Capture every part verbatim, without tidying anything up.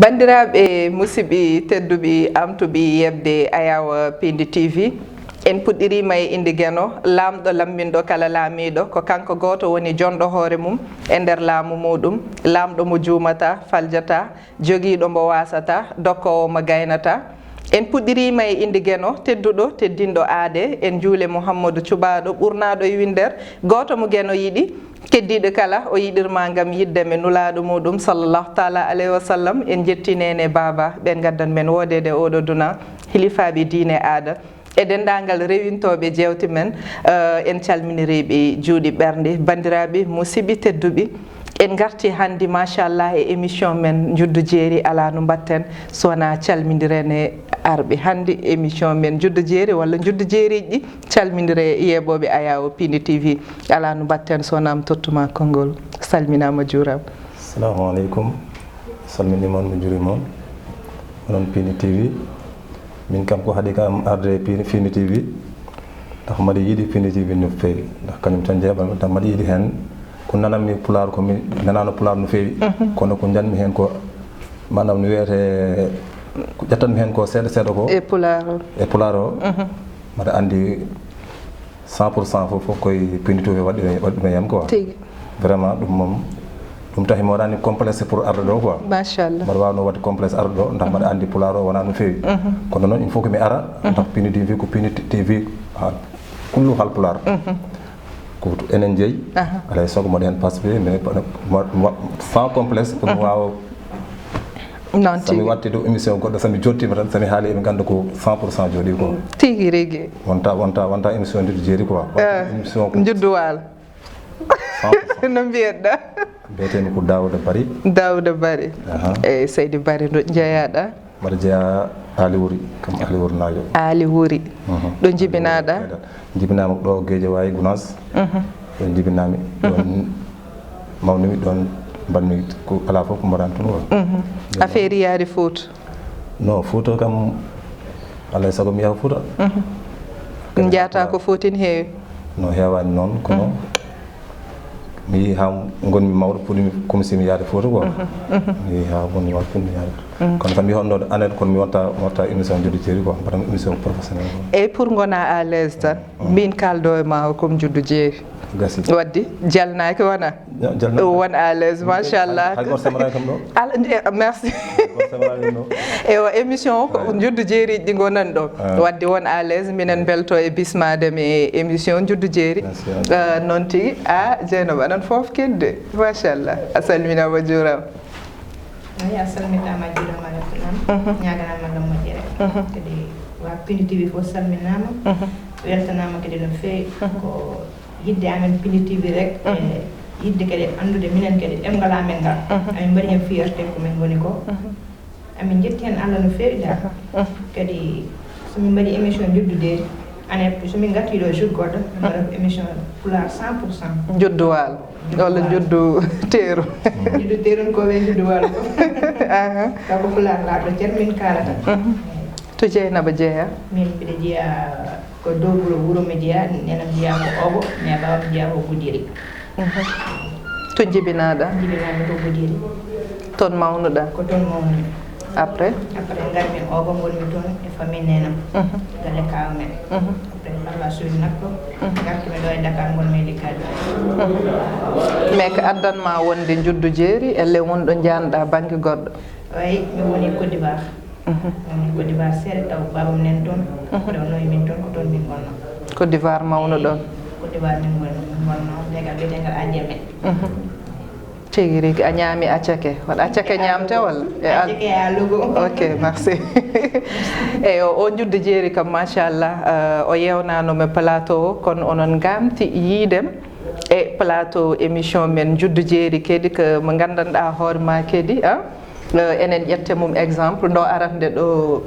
Banndiraaɓe musidɓe tedduɓe, amtuɓe yeɓde Ayaawo Pindi T V, en puɗɗiriima e innde Geno, laamɗo lamminɗo kala laamiiɗo, ko kanko gooto woni jonɗo hoore mum e nder laamu muuɗum, laamɗo mo juumataa, faljataa, jogiiɗo mbo waasataa, dokkoowo mo gaynataa. En puɗɗiriima e innde Geno, tedduɗo, teddinɗo aade, en njuule Muhammadu Cuɓaaɗo, ɓurnaaɗo e winnder, gooto mo Geno yiɗi, keddiiɗo kala o yiɗirma ngam yiɗde mi nulaaɗo muuɗum, sallallahu taala alayhi wa sallam. En njetti neene baaba, ɓe ngaddan men woodeede e oɗo duna, hilifaaɓe diine aada, e denndaangal rewintooɓe jeewte men, eh, en calminiriiɓe juuɗe ɓernde. Banndiraaɓe, musidɓe tedduɓe, en ngarti hannde, machallah, e émission men Njuddu Jeeri, alaa no mbaɗten so wonaa calmindiren e arɓe hannde émission men Njuddu Jeeri walla Njuddu Jeeriiɗi, calmindire yeeɓooɓe Ayaawo Pindi T V. Alaa no mbaɗten so wonaa mi tottuma konngol. Salminaama, juuraama. Assalamu aleykum. Salminiima on, mi juuriima on. Onon Pindi T V. Min kam ko haɗi kam arde Pindi, Pindi T V. Ndax mbaɗi yiɗi Pindi T V no feewi. Ndax kañum tan jeeɓa, ndax mbaɗi yiɗi heen. Ko nananmi Pulaar ko mi nanaano Pulaar no feewi. Mhm. Kono ko njanmi heen ko, maanaam no wiyetee, ko ƴettanmi heen ko seeɗa seeɗa ko. E Pulaar o. E Pulaar o. Mhm. Mbaɗa anndi cent pour cent fof, fof koye Pindi T V waɗi, waɗi ɗum e yam quoi. Tigi. Vraiment, ɗum moom, ɗum tahi mi waɗani complexe pour arde ɗo quoi. Machallah. Mbaɗa waawno waɗde complexe arde ɗo, ndax mbaɗa anndi Pulaar o wonaa no feewi. Mhm. Kono noon, il faut que mi ara, mhm, ndax Pindi T V ko Pindi T V, ha, kullu Haalpulaar. Mhm. Ko to enen jeyi, aha, alaa e sago mbaɗa heen participer, mais mo, mo, sans complexe, pour mi, mhm, waawa. Noon tigi. So mi watti ɗo émission goɗɗo, so mi jottiima tan, so mi haali, eɓe ngannda ko cent pour cent jooɗi ko. Tigi rigi. Wonta, wonta, wonta émission Njuddu Jeeri quoi. Wonta, eh, émission ko Njuddu Waalo. Cent pour cent. No mbiyetɗa? Mbiyetee-mi ko Daouda Barry. Daouda Barry. Aha. Eeyi, seydi Barry, ɗo njeyaɗa? Mbaɗa jeyaa Aali Wuri, kam Aali Wuri Naajo. Aali Wuri. Mhm. Ɗo njibinaɗa? Jibinaama ɗo Guédiawaye, Gounass. Mhm. Ɗo njibinaami. Mhm. Ɗon mawnimi, ɗon mbaɗmi ko alaa fof ko mbaɗan toon. Mhm. Affaire yaade Fouta? Non, Fouta kam, alaa e sago mi yaha Fouta. Mhm. Kadi njaataa ko Fouta ene heewi? No heewaani noon, kono, mhm, mi yii haa ngonmi mawɗo, puɗɗimi, comme si mi yaade Fouta quoi. Mhm, mhm. Mi yii haa ngonmi mawɗo, puɗɗimi yaade. Mhm. Kono kam mi honno anet, kono mi wonta, mi watta émission Njuddu Jeeri quoi, mbaɗam émission professionnel quoi. Eeyi, pour ngona à l'aise tan, mhm, min kaaldo e ma o comme Njuddu Jeeri. Gasi. Wadde, jalnaaki wona? Jalnaaki. Won à l'aise, machallah. Hay, hay gooto semraani kam ɗo. Al-, eh, merci. Hay gooto semraani ɗo. Ewa, émission o ko, eyi, Njuddu Jeeriiɗi ɗi ngonan ɗo. Ah. Wadde won à l'aise, minen, eyi, mbelto e bismaade mi e émission Njuddu Jeeri. Merci. Eh, noon tigi, a Jeynaba, aɗan fof kedde. Machallah. A salminaama, a juuraama. Eyi, a salminaama, a juuraama, a weltanaama. Mhm. Ñaaganaama kam moƴƴere. Mhm. Kadi waa Pindi T V fof salminaama. Mhm. Weltanaama kadi no feewi. Mhm. Ko yiɗde amen Pindi T V rek, mhm, e yiɗde kadi anndude minen kadi ɗemngal amen ngal. Mhm. Amin mbaɗi heen fierté ko min ngoni ko. Mhm. Amin njetti heen Allah no feewi dal. Mhm. Mhm. Kadi so min mbaɗi émission Njuddu Jeeri, anet so min ngartii ɗo jour goɗɗo, min mbaɗa ko émission Pulaar cent pour cent. Njuddu Waalo. Njuddu Waalo. Walla Njuddu Teeru. Njuddu Teeru ko ɓe Njuddu Waalo ko. Aha. Taw ko Pulaar laaɓɗo cer min kaalata. Mhm. To Jeynaba jeyaa? Min mbiɗa jeyaa ko dow wuro, wuro mi jeyaa, nenam jeyaa ko Ogo, mais baabam jeyaa ko Gudiri. Mhm. To njibinaɗa? Njibinaami ko Gudiri. Toon mawnuɗa? Ko toon mawnumi. Après? Après ngarmi Ogo, ngonmi toon e famille nenam. Mhm. Galle kaaw men. Mhm. Après par la suite nag ko, mhm, ngartumi ɗo e Dakar, ngonmi e liggaajo. Mhm. Mais ko addan ma wonde Njuddu Jeeri, elle won ɗo njanɗa bannge goɗɗo? Eyi, mi woni Côte d'Ivoire. Mhm. Mi woni Côte d'Ivoire seeɗa, taw baabam nen toon. Mhm. Rewnoyi min toon, ko toon min ngonno. Côte d'Ivoire mawno ɗon? Côte d'Ivoire min ngon-, min ngonno, leegal biyeteegal Adjeme. Mhm. Tigi rigi, a ñaami accake. Waɗa accake ñaamte walla? E al- Accake e alugo. Ok, merci. Eyo, o Njuddu Jeeri kam, machallah, eh, o yewnano mi plateau o, kono onon ngamti yiidem e plateau émission men Njuddu Jeeri kadi, ko mo nganndanɗaa hoore ma kadi, ah? Eh, enen ƴette mum exemple, ndo arande ɗo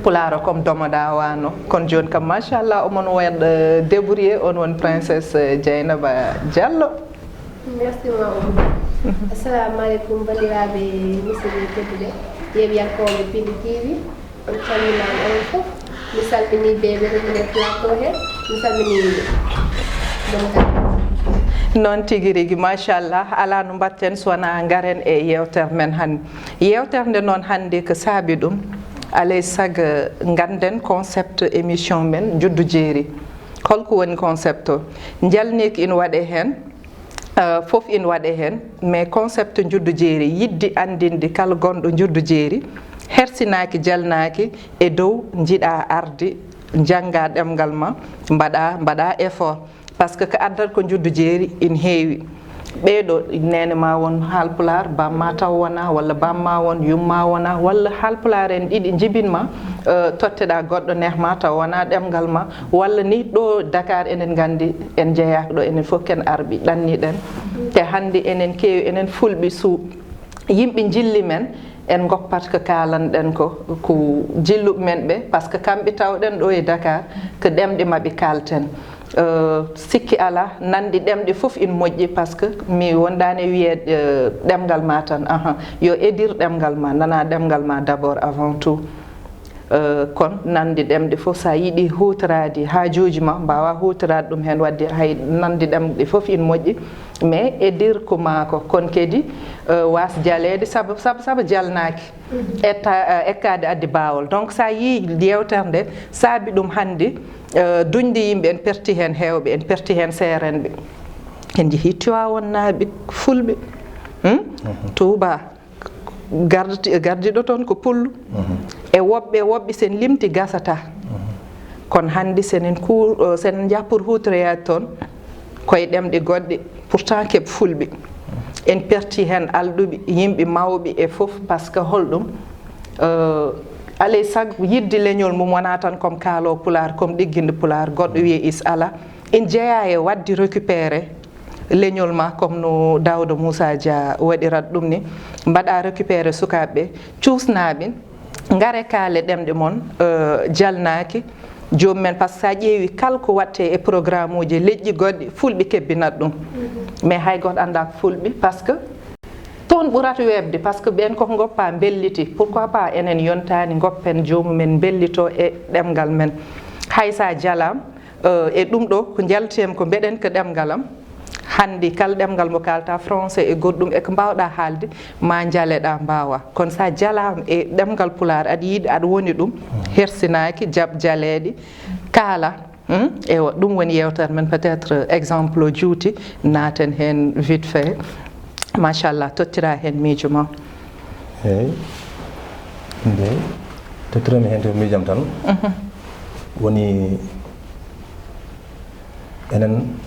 Pulaar o comme domoɗa wano. Kono jooni kam, machallah, omon waɗ, eh, débrouillé, on won princesse, eh, Dieynaba Diallo. Merci ma Oumou. Assalamu aleykum, banndiraaɓe musidɓe tedduɓe, yeeɓiyankooɓe Pindi T V. On calminaama onon fof. Mi salminii ɓe ɓe woni e plateau he. Mi salminii Boom Kadi. Noon tigi rigi, machallah, alaa no mbaɗten so wonaa ngaren e yeewtere men hannde. Yeewtere nde noon hannde ko saabi ɗum, alay sago ngannden concept émission men Njuddu Jeeri. Holko woni concept o? Njalniiki ina waɗee heen, eh, fof ina waɗee heen, mais concept Njuddu Jeeri, yiɗde anndinde kala gonɗo Njuddu Jeeri, hersinaaki, jalnaaki e dow njiɗaa arde, njanngaa ɗemngal ma, mbaɗaa, mbaɗaa effort. Par ce que ko addata ko Njuddu Jeeri ina heewi. Ɓeeɗo, neene ma won Haalpulaar, baam ma taw wonaa, walla baam ma won, yum ma wonaa, walla Haalpulaar en ɗiɗi njibin ma, eh, totteɗaa goɗɗo, neeh ma taw wonaa ɗemngal ma, walla ni ɗo Dakar enen nganndi en njeyaaka ɗo, enen fof ken arɓi, ɗanniɗen. Te hannde enen keewi, enen Fulɓe, so yimɓe njilli men, en ngoppat ko kaalanɗen ko, ko jilluɓe men ɓe, par ce que kamɓe tawɗen ɗo e Dakar, ko ɗemɗe maɓɓe kaalten. Eh, sikki alaa, nanndi ɗemɗe fof ina moƴƴi, par ce que mi wondaani e wiyeede, eh, ɗemngal ma tan, ahan, yo edir ɗemngal ma, nana ɗemngal ma d'abord avant tout. Eh, kono nanndi ɗemɗe fof, so a yiɗi huutoraade haajuuji ma, mbaawa huutoraade ɗum heen, waɗde hay nanndi ɗemɗe fof ina moƴƴi, mais edir ko maa ko, kono kadi, eh, waas jaleede, sabu, sabu, sabu jalnaaki. Etta, eh, ekkaade addi baawol. Donc, so a yii yeewtere nde, saabi ɗum hannde, eh, duñde yimɓe, en perti heen heewɓe, en perti heen seerenɓe. En njehii Tiwaawan naaɓe, Fulɓe, hmm? Touba, gardi-, gardiiɗo toon ko Pullo. E woɓɓe, woɓɓe sen limti gasata. Kono hannde senen ku-, eh, senen njappor huutoreyaade toon, koye ɗemɗe goɗɗe, pourtant keɓ Fulɓe. En perti heen alɗuɓe, yimɓe mawɓe e fof, par ce que holɗum? Eh, alay sago yiɗde leñol mum wonaa tan comme kaaloowo Pulaar, comme ɗigginɗo Pulaar, goɗɗo wiye is ala. Ina jeyaa e waɗde récupéré leñol ma, comme no Daouda Moussa Dia waɗirat ɗum ni, mbaɗa récupéré sukaaɓe ɓe, cuusnaa ɓe, ngare kaale ɗemɗe mon, eh, jalnaaki. Joomum en, par ce que so a ƴeewi kala ko waɗte e programme uji e leƴƴi goɗɗi, Fulɓe kebbinat ɗum. Mais hay gooto anndaa ko Fulɓe, par ce que toon ɓurata weeɓde, par ce que ɓeen koko ngoppa mbelliti. Pourquoi pas enen yontaani ngoppen joomum en mbellito e ɗemngal men? Hay so a jalaama, eh, e ɗum ɗo ko njaltem ko mbeɗen ko ɗemngal am. Hannde kala ɗemngal mo kaalta, français e goɗɗum e ko mbaawɗa haalde, ma njaleɗa mbaawa. Kono so a jalaama e ɗemngal Pulaar, aɗa yiɗi, aɗa woni ɗum, hersinaaki, jaɓ jaleeɗe, kaala. Hmm? Ewa, ɗum woni yeewtere men, peut-être exemple o juuti, naaten heen vite fait. Machallah, tottira heen miijo ma. Eeyi. Nde tottirami heen to miijam tan, woni enen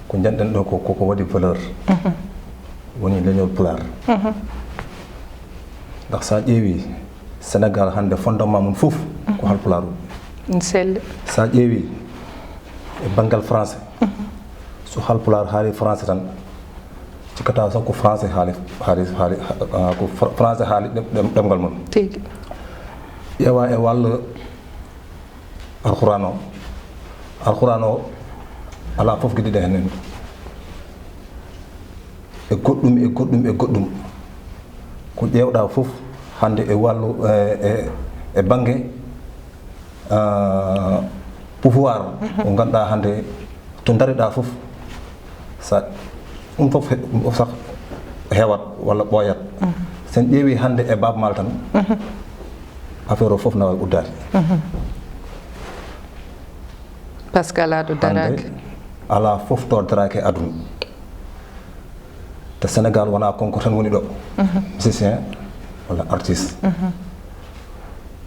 ko njanɗen ɗo ko, ko, ko waɗi valeur, woni leñol Pulaar. Ndax so a ƴeewi Sénégal hannde, fondement mum fof ko Haalpulaar woni. Ina selli. So a ƴeewi e banngal français, so Haalpulaar haali français tan, cikkata sax ko français haali, haali, haali, ah, ko fr-, français haali ɗem-, ɗem-, ɗemngal mum. Tigi. Ƴeewa e wàllu Alxuraan o, Alxuraan o alaa fof gidiɗo heen en. E goɗɗum, e goɗɗum, e goɗɗum. Ko ƴeewɗa fof hannde e wàllu, e, e, e bannge, ah, pouvoir, ko ngannduɗaa hannde to ndaariɗaa fof, sa, ɗum fof he-, ɗum fof sax heewat walla ɓooyat. Sen ƴeewi hannde e Baaba Maal tan, affaire o fof na waawi uddaade. Par ce que alaa ɗo daraaki. Hannde alaa fof to daraaki e aduna. Te Sénégal wonaa kanko tan woni ɗo. Musicien walla artiste.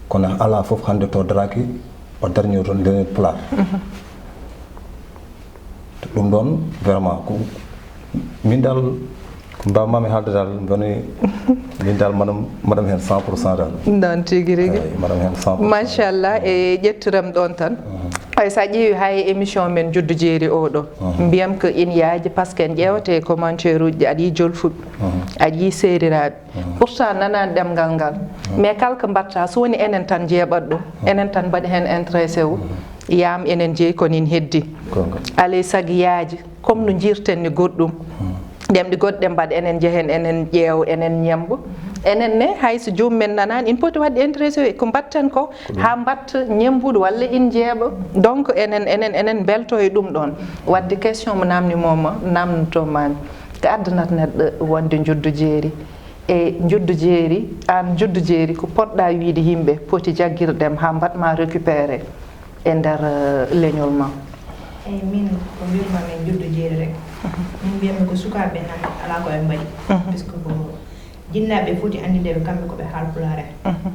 Kono alaa fof hannde to daraaki o darnii toon leñol Pulaar. Ɗum ɗoon vraiment ko min dal, ko mbaawmi haalde dal, mboni min dal, madame, madame heen cent pour cent dal. Noon tigi rigi. Eeyi, madame heen cent pour cent. Machallah, e ƴettiram ɗoon tan. Ay, so a ƴeewi hay émission men Njuddu Jeeri o ɗo, mbiyam ko ina yaaji, par ce que en ƴeewata e commentaire uji ɗi, aɗa yiyi jolfuɓe, aɗa yiyi seeriraaɓe. Pourtant nanaani ɗemngal ngal. Mais kala ko mbaɗta, so woni enen tan njeeɓat ɗum, enen tan mbaɗi heen intéressé wu, yaam enen jeyi, kono ina heddi. Alay sago yaaji, comme no njirten ni goɗɗum. Ɗemɗe goɗɗe ɗe mbaɗa, enen njehen, enen ƴeewa, enen ñemmba. Enen ne, hay so joomum en nanaani, ina poti waɗde intéressé ko mbaɗten ko, haa mbaɗta ñemmbuɗo walla ina jeeɓa. Donc, enen, enen, enen mbelto e ɗum ɗoon. Waɗde question mo naamni-moo ma, naamnoto maa mi, ko addanata neɗɗo wonde njuddu jeeri? E njuddu jeeri, aan njuddu jeeri, ko potɗa wiyde yimɓe poti jaggirde ma haa mbaɗ ma récupéré e nder, eh, leñol ma? Eyi, min ko mbiyatmi njuddu jeeri rek. Min mbiyatmi ko sukaaɓe nan alaa ko ɓe mbaɗi. Mhm. Puisque ko jinnaaɓe foti anndideɓe kamɓe ko ɓe haalpulaar en. Mhm.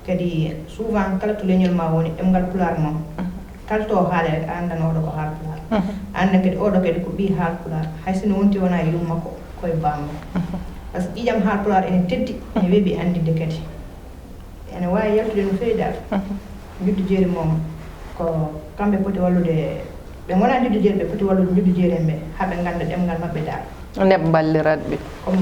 Kadi souvent kala to leñol ma woni, ɗemngal pulaar ma, mhm, kala to haale rek a anndan oɗo ko haalpulaar. Mhm. A anndan kadi oɗo kadi ko ɓii haalpulaar. Hay sinno wonti wona yumma ko, koye baamma. Mhm. Par ce que ƴiiƴam haalpulaar ene teddi, ene weeɓi anndinde kadi. Ene waawi yaltude no feewi dal. Mhm. Njuddu jeeri moom ko kamɓe poti wallude, ɓe ngonaa njuddu jeeri, ɓe poti wallude njuddu jeeri en ɓe, haa ɓe ngannda ɗemngal maɓɓe dal. Neɓ mballirat ɓe. Comme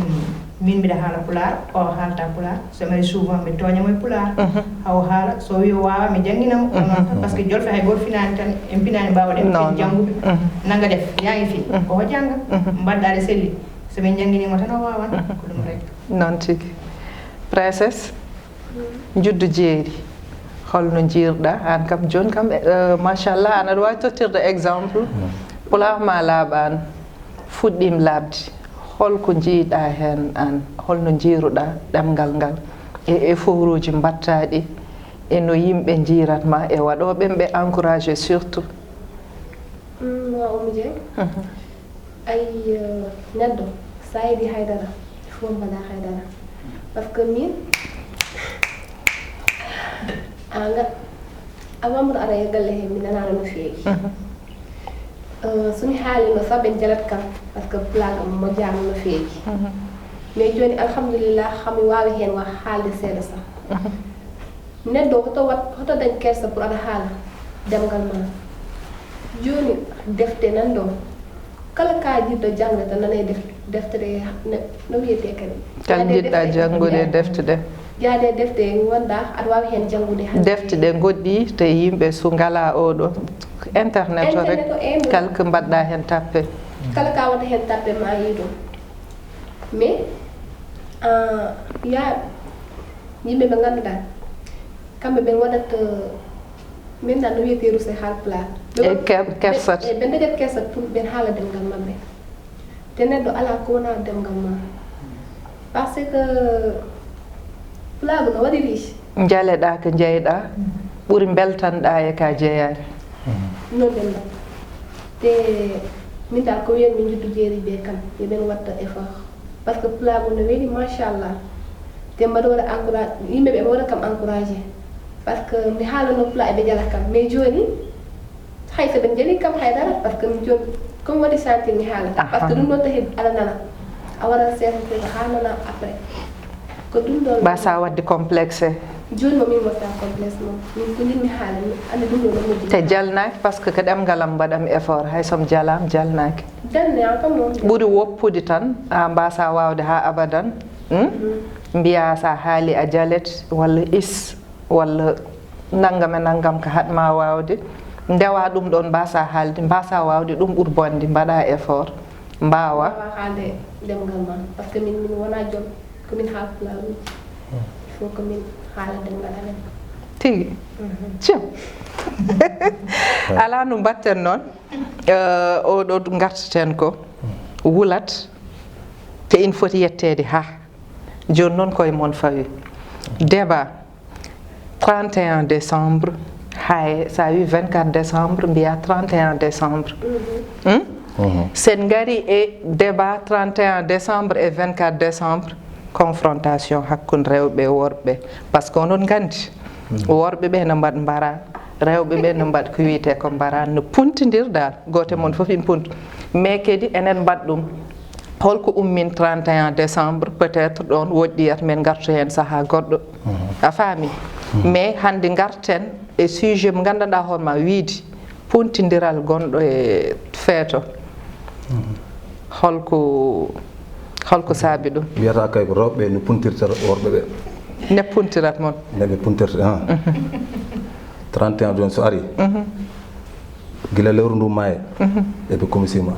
min mbiɗa haala pulaar, o haalta pulaar, so mari souvent mi tooña mo e pulaar. Mhm. Haw haala, so wi o waawa, mi janngina mo. Mhm. Onon tan, par ce que jolfe hay gooto finaani tan, en finaani mbaawa ɗen, non, en jannguɓe. Mhm. Nanga def, yaa ngi fi, mhm, ko o jannga, mhm, mbaɗɗaade selli. So min njanngini mo tan o waawan, mhm, ko ɗum rek. Noon tigi. Princesse? Njuddu jeeri, holno njiirɗa? Aan kam, jooni kam, eh, machallah, aan aɗa waawi tottirde exemple. Mm. Pulaar ma laaɓaani, fuɗɗiima laaɓde. Holko njiiɗa heen aan? Holno njiiruɗa ɗemngal ngal? E effortuuji mbaɗtaaɗi? E no yimɓe njiirat ma? E waɗooɓe ɓe encouragé surtout? Mm, wa Oumou Dieng. Mhm. Ay, eh, neɗɗo, so a yiɗi haydara, il faut mbaɗa haydara. Par ce que min, a nga-, avant mboɗo ara e galle he, mi nanaano no feewi. Mhm. Eh, so mi haalino sax, ɓen jalat kam, par ce que pulaar am moƴƴaano no feewi. Mhm. Mais jooni, alhamdulillah, hami waawi heen wa haalde seeɗa sax. Mhm. Neɗɗo hoto wat-, hoto dañ kersa pour aɗa haala demngal ma. Jooni defte nan ɗo. Kala ka jiɗɗo jaŋde tan nana e def-, deftere ne, no wiyetee kadi? Kala jiɗɗa janngude e defte ɗe. Jaade defte ngonɗa, aɗa waawi heen janngude hannde. Defte ɗe ngoɗɗi te yimɓe so ngala oɗo internet o rek, internet o, eyi, kala ko mbaɗɗa heen tappe. Kala ka wonta heen tappe ma yii ɗum. Mais, ah, ya yimɓe ɓe ngannduɗaa, kamɓe ɓe waɗat, eh, min ɗan no wiyetee ruse haalpulaar. Ɓe e waɗ-, ker-, kersat. Ɓe, ɓe, ɓe dañat kersat pour ɓe haala demngal maɓɓe. Te neɗɗo alaa ko wonaa demngal ma. Par ce que pulaagu no waɗi riche. Njaleɗaa ko njeyɗaa, ɓuri mbeltanɗaa e ka jeyaani. Noon ɗen ɗon. Te min dal ko wiyatmi njuddu jeeri ɓe kam, yo ɓen watta effort. Par ce que pulaagu no weli, machallah. Te mbaɗa waɗa encourage, yimɓe ɓe mbaɗa kam encouragé. Par ce que mi haalano pulaagu ɓe jala kam. Mais jooni, hay so ɓe jali kam hay dara, par ce que mi jooni, comme waɗi sentir mi haala. Par ce que ɗum ɗon tahi aɗa nana. A waɗat seeɗa seeɗa haa nana après. Ko ɗum ɗon. Mbasa waɗde complexe. Jooni mo min watta complexe mo. Min ko njiɗmi haala, mi anndi ɗum ɗo no moƴƴi. Te jalnaaki, par ce que ko ɗemngal am mbaɗam effort, hay so mi jalaama, jalnaaki. Jalnaaki kam noon. Ɓuri woppude tan, a mbasa waawde haa abadan. Hmm? Mhm. Mbiya sa haali a jalet, walla is, walla nanngam e nanngam ko haɗma waawde. Ndewa ɗum ɗoon mbasa haalde, mbasa waawde, ɗum ɓuri bonde, mbaɗa effort, mbaawa. Mbaawa haalde ɗemngal ma, par ce que min, min wona joom. Ko min haalpulaaruuji. Il faut ko min haala demngal amen. Tigi. Mhm. Tiens. Alaa no mbaɗten noon. Eh, oɗo ngartaten ko wulat te ina foti yetteede haa. Jooni noon koye mon fawi. Débat trente et un décembre, hay so a wi vingt-quatre décembre, mbiya trente et un décembre. Mhm. Hmm? Mhm. Sen ngari e débat trente et un décembre e vingt-quatre décembre, confrontation hakkunde rewɓe e worɓe. Par ce que onon nganndi, mhm, worɓe ɓe no mbaɗ mbaran, rewɓe ɓe no mbaɗ ko wiyetee ko mbaran, no puntindir dal, gooto e mon fof ina punti. Mais kadi enen mbaɗ ɗum. Holko ummin trente et un décembre, peut-être ɗoon woɗɗiyat men ngartu heen sahaa goɗɗo. Mhm. A faami? Mhm. Mais hannde ngarten e sujet mo nganndanɗaa hoore ma, wiyde puntindiral gonɗo e feeto. Mhm. Holko, holko saabi ɗum? Mbiyata kay ko rewɓe no puntirta worɓe ɓe. Ne puntirat mon? Ne ɓe puntirta, ah. Mhm. Trente et un jooni so ari, mhm, gila lewru ndu maayi, mhm, eɓe komisi ma.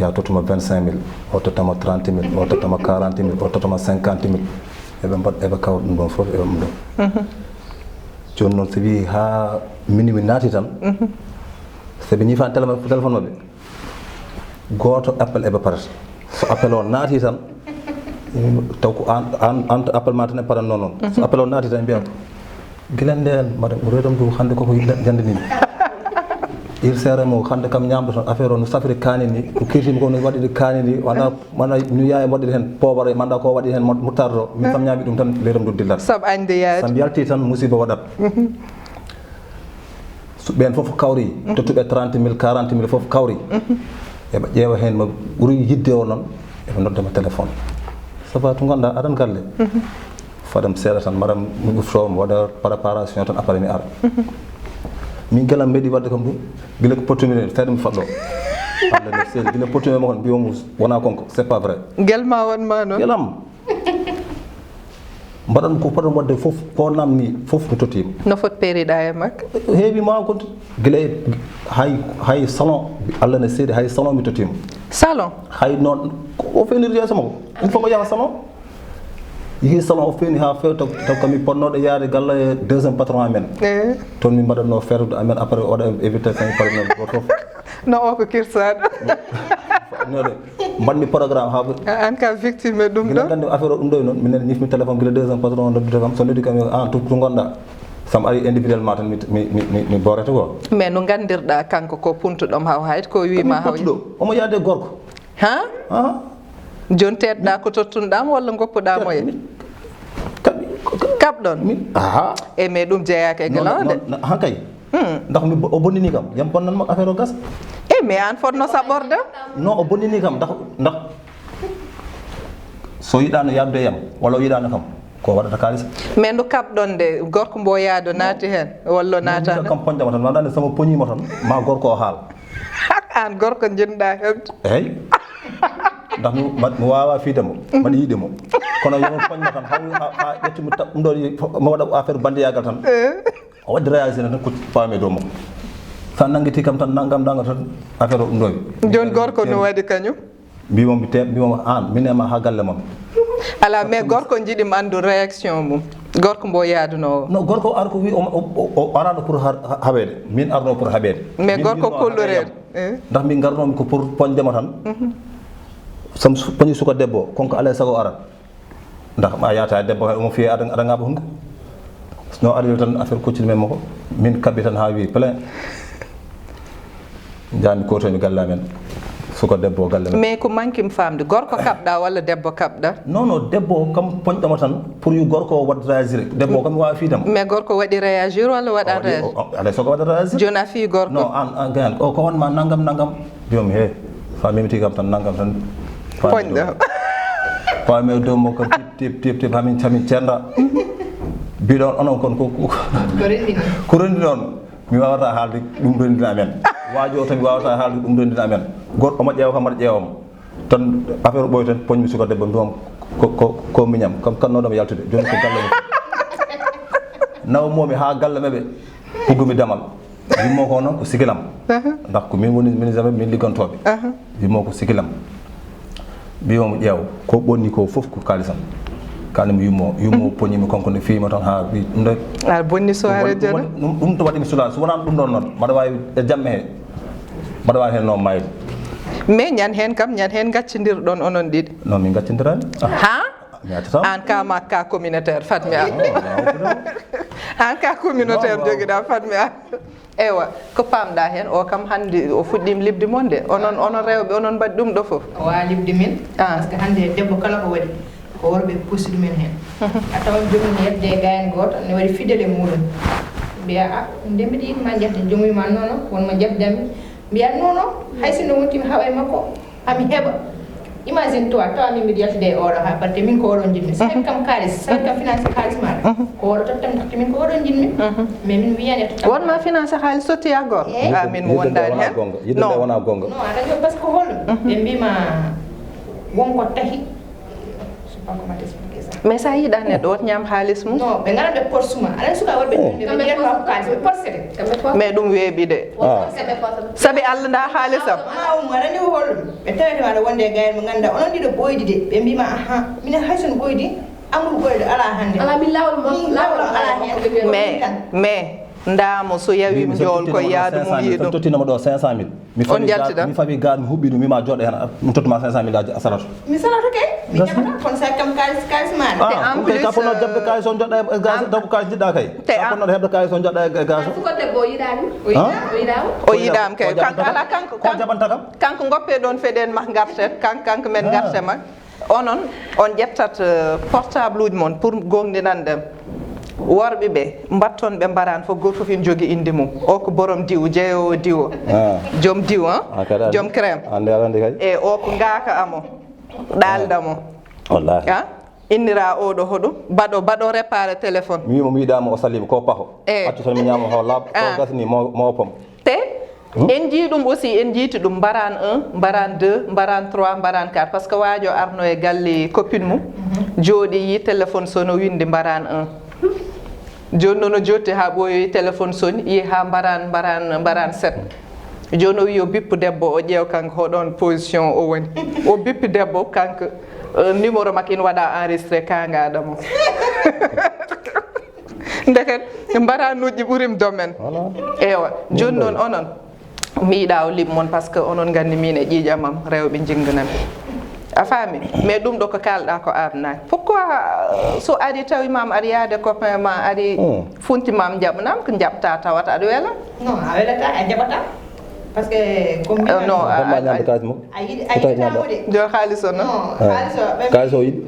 Ya tottuma vingt cinq mille, o tottama trente mille, o tottama quarante mille, o tottama cinquante mille. Eɓe mbaɗ eɓe kawra ɗum ɗon fof eɓe ɗum ɗon. Jooni noon so wii haa minuit naati tan, so ɓe ñiifaani téléphone maɓɓe, gooto appel eɓe parata. So appel o naati tan, taw ko aan aan aan appel ma tan e paranno noon. So appel o naati tan mbiya ko gila ndeen mbaɗa reedam du hannde koko yilla jande ni. Ir seere mo hannde kam ñaamdo tan affaire o no safri kaani ni, ko kirtimi ko no waɗiri kaani ni, wona wona ñu yaay waɗiri heen poobare manda ko waɗi heen muttardo, min kam ñaami ɗum tan reedam du dillat. Sab añde yaade. Sam yalti tan musiba waɗat. So ɓeen fof kawri, tottuɓe trente mille, quarante mille fof kawri. Eɓe ƴeewa heen mo ɓuri yidde o noon, eɓe nodda mo téléphone. Saba to ngonɗa aɗan galle. Fadam seeɗa tan, maram mi ɓufto, mi waɗa préparation tan, après mi ara. Min gelam meeɗi waɗde kam ɗum, gila ko potumi seeɗa mi faɗɗo. Allah ne seeɗa, gila potumi mo kon, mbiyomo wona konko, c'est pas vrai. Gel ma won ma noon. Gelam. Mbaɗan ko poɗon waɗde fof, ko namni fof mi tottiima. No fot peeriɗa e makko? Heewi ma ko gila e hay hay salon, Allah ne seeɗi hay salon mi tottiima. Salon? Hay noon, o fenir yeeso makko. Il faut ko yaha salon. Yehi salon o feeni haa feewi, taw taw kam mi potnooɗo yaade galla e deuxième patron amen. Eh. Toon min mbaɗatnoo feere amen, après o waɗa évité cinq patron goto fof. No o ko kirsaɗo. Noɗe mbaɗmi programme haa ɓuri. An ka victime e ɗum ɗo. Gila gandi affaire o ɗum ɗo noon, minen ñifmi téléphone gila deuxième patron o noddude kam, so noddi kam an tout to gonɗa. Sam ari individuellement tan mi mi mi mi borete ko. Mais no gandirɗa kanko ko puntuɗom haw hayt ko wiima haw. Pottuɗo omo yaade gorko. Ha? Ha? Joni teetɗa ko tottunɗamo walla goppuɗamo e? Kaɓɗon? Aha. E mais ɗum jeeyaka e gila o de. Ha kay. Ndax mi o bonnini kam, yam bonnan mo affaire o gasa. E mais an fotno saɓorde? Non, o bonnini kam ndax ndax so yiɗano yabde yam walla o yiɗano kam ko waɗata kalis. Mais ndu kaɓɗon de gorko mbo yaado naati hen walla naata? Kam poñdama tan ma dande sama poñima tan ma gorko o haal. An gorko jinɗa heɓde. Eyyi. Ndax mi ma- mi wawa fiide mo mbaɗa yiide mo, kono yomo poñmo tan haw ha ha ƴettumi ɗum ɗo mo waɗa affaire bandiyagal tan. O waɗi réagir tan ko paami dow makko. Sa nanngiti kam tan nanngam nanngam tan affaire o ɗum ɗo. Joni gorko no waɗi kañum? Mbimo mi te mbimo an min e ma ha galle mon. Ala mais gorko jiɗim anndu réaction mum. Gorko mbo yaadunowo? No, gorko ar ko wi o o- o- o araɗo pour har- ha- haɓede, min arno pour haɓede. Mais gorko kollureede. Ndax min garnomi ko pour poñdema tan. Sam poñi suka debbo konko alay sago arat. Ndax ma yata debbo kay omo fiye aɗa aɗa ngaɓa hunde. No ari tan affaire kuccini men mako min kabbi tan ha wi plein. Jami kotomi galle amen. Suka debbo galle men. Mais ko mankim famde gorko kabɗa walla debbo kabɗa? Non non, debbo kam poñɗoma tan pour yo gorko o waɗ réagir. Debbo kam wawa fidam. Mais gorko waɗi réagir walla waɗa réagir? Alay soko waɗa réagir. Joni a fi gorko? Non an an gayan o ko wonma nangam nangam. Jomi he fa mimti kam tan nangam tan. Poñɗo. Pami dow mo ko tip tip tip tip hamin hamin cenda. Biɗon onon kon ko ko rendi non. Mi wawata haalde ɗum rendina amen. Wajo tan mi wawata haalde ɗum rendina amen. Goɗɗo mo ƴeewa kam mbaɗa ƴeewam tan affaire ɓoy tan poñmi suka debbo mbiyam ko ko ko miñam kam kannoɗomo yaltude joni ko galle mum. Nawmomi ha galle maɓɓe uggumi damal. Yummo ko noon ko sigilam. Ndax ko min woni min jamais min liggantoɓe. Yummo ko sigilam. Mbimomo ƴeew ko ɓonni ko fof ko kalisam. Kani mi yummo yummo poñimi konko nde fiyima tan ha wi ɗum de. Aɗa bonni soirée joni. Ɗum to waɗimi sula so wonano ɗum ɗon noon mbaɗa wawi e jamme he. Mbaɗa wawi hen noon mayde. Mais ñan hen kam ñan hen gaccidirɗon onon ɗiɗi? Non min gaccidirani. Ha? Mi accata. An ka makka communautaire fatmi a. An ka communautaire jogiɗa fatmi a. Eywa ko pamɗa hen o kam hande o fuɗɗima liɓde mon de onon onon rewɓe onon mbaɗi ɗum ɗo foof? O wawa liɓde min. Par ce que hande debbo kala ko waɗi ko worɓe pusi ɗumen hen. A tawan joomum yedde e gayan goto ne waɗi fidele muɗum. Mbiya a nde mbiɗa yiɗi ma jahde joomum wima non non wonmo jabdami. Mbiya non non hay sinno wontimi hawa e makko. Ami heɓa. Imagine toi tawa min mbiɗa yaltude e oɗo ha batte min ko oɗon jinmi sa kam kalis sa kam finance kalis maɗa ko oɗo tottam tottam min ko oɗon jinmi. Mais min wiyani e tottam. Wonma finance haalis sotti a goto? Amin wondani hen. Yidde nde wona gonga. Non aɗa yo par ce que holɗum ɓe mbima wonko tahi. Mais sa yiɗa neɗɗo wot ñaam haalis mum. Non, ɓe ngara ɓe porsuma. Aɗa suka worɓe ɓe ɓe ɓe ɓe ɓe ɓe ɓe porsete. Mais ɗum weeɓi de. Sabi Allah nda haalisam. Ma um aɗa ni hol ɓe tawete waɗa wonde e gayal mo ngannduɗaa onon ɗiɗo ɓoydi de. Ɓe mbima aha minen hay son ɓoydi. Amour ɓoyɗo ala hannde. Ala min lawol mo. Min lawol ala heen. Mais mais ndamo so yawi mi jool ko yaadu mum yiɗum. Tottinoma ɗo cinq cent mille. Mi On fawi jaltida. Gaat, mi fawi gaat, mi huɓɓi ɗum, mi ma jooɗo heen, mi tottuma cinq cent mille a salato. Mi salato kay, mi jaɓata, kono sa kam kalis, kalis ma. Ah, te en plus, ka fono jaɓde kalis on joɗɗa e gas, donc kalis jiɗɗa kay. Te ka fono hebde kalis on joɗɗa e gas. Suko debbo o yiɗani. O yiɗama. O yiɗama kay. Kanko ala kanko. Ko jaɓanta kam? Kanko goppe ɗon feɗen ma garten, kanko kanko men gartema. Onon on ƴettat eh, portable uji mon pour gongdinan ɗen. Worɓe ɓe mbatton ɓe mbaran fof goto fof ina jogi inde mum. O ko borom diw, jeeyowo diwo. Ah. Joom diw, ah? Ah, kadi andi. Joom crème. Andi aɗa andi kadi. E o ko ngaka amo. Ɗalda mo. Wallahi. Ah? Innira oɗo hoɗum. Baɗo baɗo réparé téléphone. Mi wimo mi yiɗama o salima ko paho. E accu tan mi ñama ho laaɓa. Ah. Ko gasni mo mo pom. Te en jii ɗum aussi, en jiiti ɗum mbaran un, mbaran deux, mbaran trois, mbaran quatre, parce que waajo arno e galle copine mum jooɗi yi téléphone sono windi mbaran un. Joni noon o jotti ha ɓooyoyi téléphone soni yi ha mbaran mbaran mbaran sept. Joni o wi o bippu debbo o ƴeew kanko hoɗon position o woni. O bippi debbo kanko eh, numéro makko ina waɗa enregistré kangaɗa mo. Ndeke mbaranuji ɓurim domaine. Ewa joni noon onon mi yiɗa o liɓ mon parce que onon gandi min e ƴiiƴamam rewɓe jingganami. A faami? Mais ɗum ɗo ko kalɗa ko adnaki pourquoi? So ari tawi mam ari yaade copain ma ari funti mam jaɓnam ko jaɓta tawata aɗa wela. Non a welata a jaɓata. Parce que ko mbina non a ñamde kalis mo. A yiɗi a yiɗi tamude. Nder xaalis o non. Xaalis o ɓe kalis o yiɗi.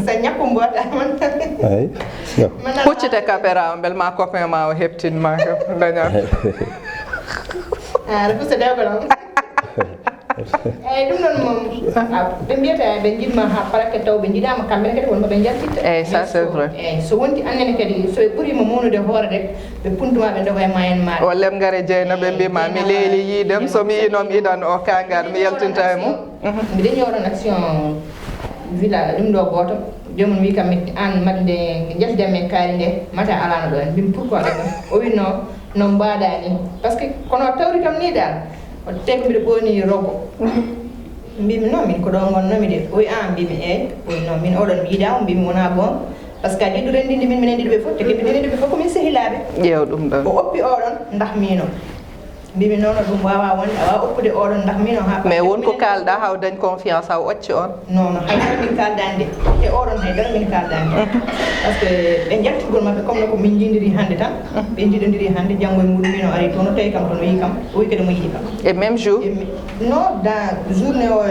Sa ñakku mbota man. Ay. Huccite caméra o mbel ma copain ma o heptin ma ko daña. Ah refuse dewgal on. Eyyi ɗum noon moom ɓe mbiyata ɓe njiɗma ha parake taw ɓe njiɗama kamɓene kadi wonma ɓe jaltitta. Eyyi ça c'est vrai. Eyyi so wonti annene kadi so ɓe ɓurima mawnude hoore rek ɓe puntuma ɓe doga e moyen maɗa. Walla ɓe ngare jeyna ɓe mbima mi leeli yiidem so mi yiinom idan o kangar mi yaltinta e mum. Mbiɗa ñoron action villa ɗum ɗo goto. Jomum wi kam an mbaɗde jaltidam e kaari nde mata alano ɗo en mbimi pourquoi ɗum o wi non. No mbaɗa ni parce que kono tawri kam ni dal o tawi mbiɗo ɓoni rogo. Mbimi non min ko ɗo gonnomi de o wi an mbimi eyyi o wi non min oɗon mi yiɗama mbimi wona gonga. Parce que a jiɗɗo renndinde min minen ɗiɗo ɓe fof te kadi minen ɗiɗo ɓe fof komin sehilaaɓe. Ƴeew ɗum ɗon. O oppi oɗon ndax mino. Mbimi nono ɗum wawa wonde a wawa oppude oɗon ndax mino ha mais won ko kalɗa haw dañ confiance haw occi on. Nono hay dara min kaldani de te oɗon hay dara min kaldani. Parce que ɓe jaltirgol mabɓe comme no ko min jiidiri hannde tan. Ɓe jiɗodiri hannde janngo e muɗum min o ari toon o tawi kam toon o yi kam o wi kadi mo yiɗi kam. E même jour. No da journée o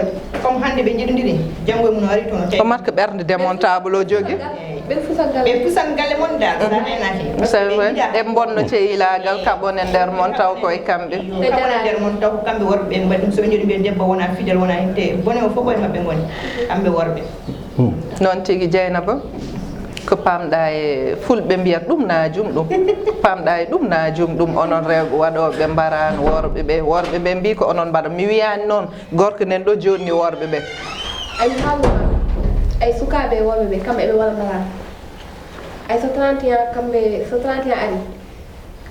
comme hannde ɓe jiɗodiri janngo e mum o ari toon o tawi. Ko marque ɓernde démontable o jogi. Ɓe pusan galle. Ɓe pusan galle mon dal sa renaki c'est vrai. Ɓe bonno ceyilagal kaɓon e nder mon taw koye kamɓe. Kaɓon e nder mon taw ko kamɓe worɓe ɓe mbaɗi ɗum so ɓe jooɗi mbiya debbo wona fidel wona hette bone o fof koye maɓɓe ngoni. Kamɓe worɓe. Noon tigi jeynaba. Ko pamɗa e fulɓe mbiyat ɗum najum ɗum. Pamɗa e ɗum najum ɗum onon rewɓe waɗoɓe mbaran worɓe ɓe worɓe ɓe mbi ko onon mbaɗa mi wiyani noon. Gorko nen ɗo jonni worɓe ɓe. Ay mi haalnoma ay sukaaɓe e worɓe ɓe kamɓe eɓe waɗa malade. Ay so trente ans kamɓe so trente ans ari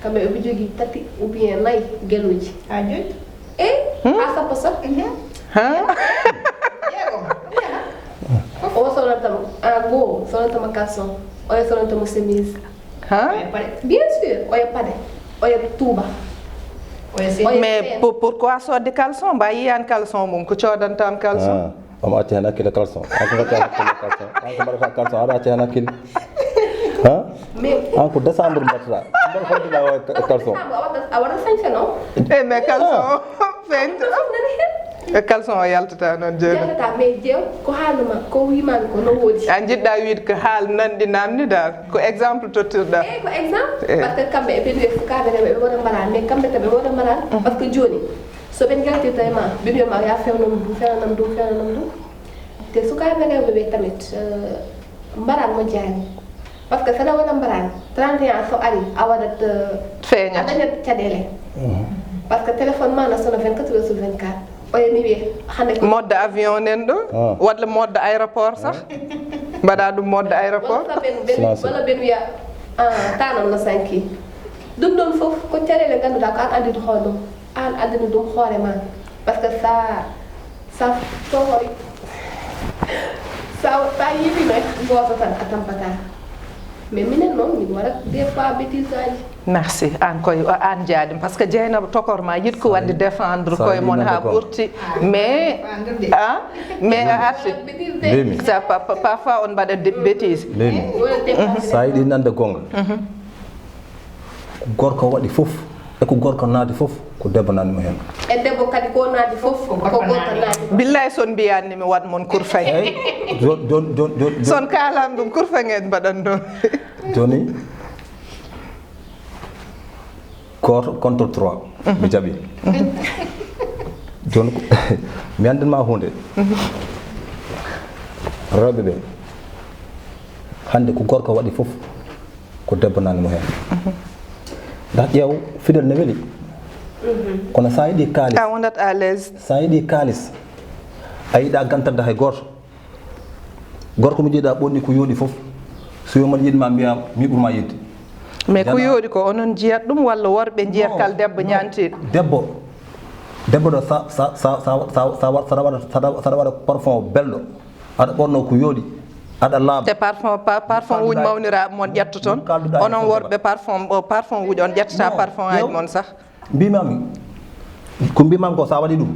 kamɓe eɓe jogii tati ou bien nayi geluuji. Ha joyi. E ha sappo sax. O solantama a goo solantama caleçon oyo solantama chemise. Ha? Bien sûr oyo paɗe oyo tuuba. Mais pourquoi sodde caleçon mba yiyani caleçon mum ko codantam caleçon? Omo acci hen hakkille caleçon an ko gacca hakkille caleçon an ko mbaɗata caleçon aɗa acci hen hakkille. Ha? An ko décembre mbaɗata mbaɗa foddeɗa o caleçon. A waɗa sañse non? E mais caleçon feñta. E caleçon o yaltata noon jeeɗa. Yaltata mais jeew ko haalnuma ko wimami ko no woodi. A jiɗɗa wiide ko haal nanɗi namni dal. Ko exemple tottirɗa. Eyi ko exemple. Par ce que kamɓe eɓe luwe sukaaɓe rewɓe ɓe waɗa mbaran mais kamɓe tan ɓe waɗa mbaran. Par ce que jooni so ɓe njaltirta e ma ɓe mbiyama ya fewnam ɗum fewnanam ɗum fewnanam ɗum. Te sukaaɓe rewɓe ɓe tamit mbaran moƴƴani. Par ce que saɗa waɗa mbaran trente et un so ari a waɗat feeñat a dañat caɗele. Par ce que téléphone ma na sona vingt quatre heures sur vingt quatre. Oya mi wiye hande ko mode avion nen ɗo. Ah. Walla mode aéroport sax. Mbaɗa ɗum mode aéroport. Walla ɓen ɓen walla ɓen wiya, ah, tanan no sanki. Ɗum ɗon fof ko caɗeele ngannduɗaa ko an anndini hoore ɗum. An anndini ɗum hoore ma. Parce que sa sa tohori sa sa yiwino gooto tan a tampata. Mais minen noon min waɗat des fois bêtise aji. Merci. An koy an jaadi, parce que Dieynaba tokor ma yiɗ ko waɗde défendre koye mon ha ɓurti. Mais ah, mais a arti. Ça pa- pa- parfois on mbaɗa de- bêtise. Mbimi, sa yiɗi nande gonga, ko gorko waɗi fof e ko gorko naati fof, ko debbo naatni mo heen. E debbo kadi ko naati fof ko gorko naati. Billay son mbiyanni mi waɗ mon kurfay. Eyyi. Jon- jon- jon- jon- jon- Son kalan ɗum kurfa ngeen mbaɗan ɗum. Joni, gooto contre trois. Mi jaɓi. Joni ko- mi anndin ma huunde. Rewɓe ɓe, hannde ko gorko waɗi fof, ko debbo naatni mo heen. Ndax ƴeew, fidel ne weli. Kono sa yiɗi kaalis, a wonat à l'aise. Sa yiɗi kaalis, a yiɗa gantande hay gooto. Gorko mo jiiɗa ɓonni ko yooɗi fof, so yo mbaɗ yiɗ ma mbiya mi ɓur ma yiɗde. Mais ko yooɗi ko onon jiyat ɗum walla worɓe jiyat kala debbo ñaantiiɗo? Debbo, debbo ɗo sa sa sa sa sa sa waɗa sa waɗa parfum belɗo, aɗa ɓorno ko yooɗi, aɗa laaɓa. Te parfum pa- parfum uji mawniraaɓe mon ƴettoton. Onon worɓe parfum o parfum uji on ƴettata parfum aji mon sax. Mbimami ko mbimami ko sa waɗi ɗum,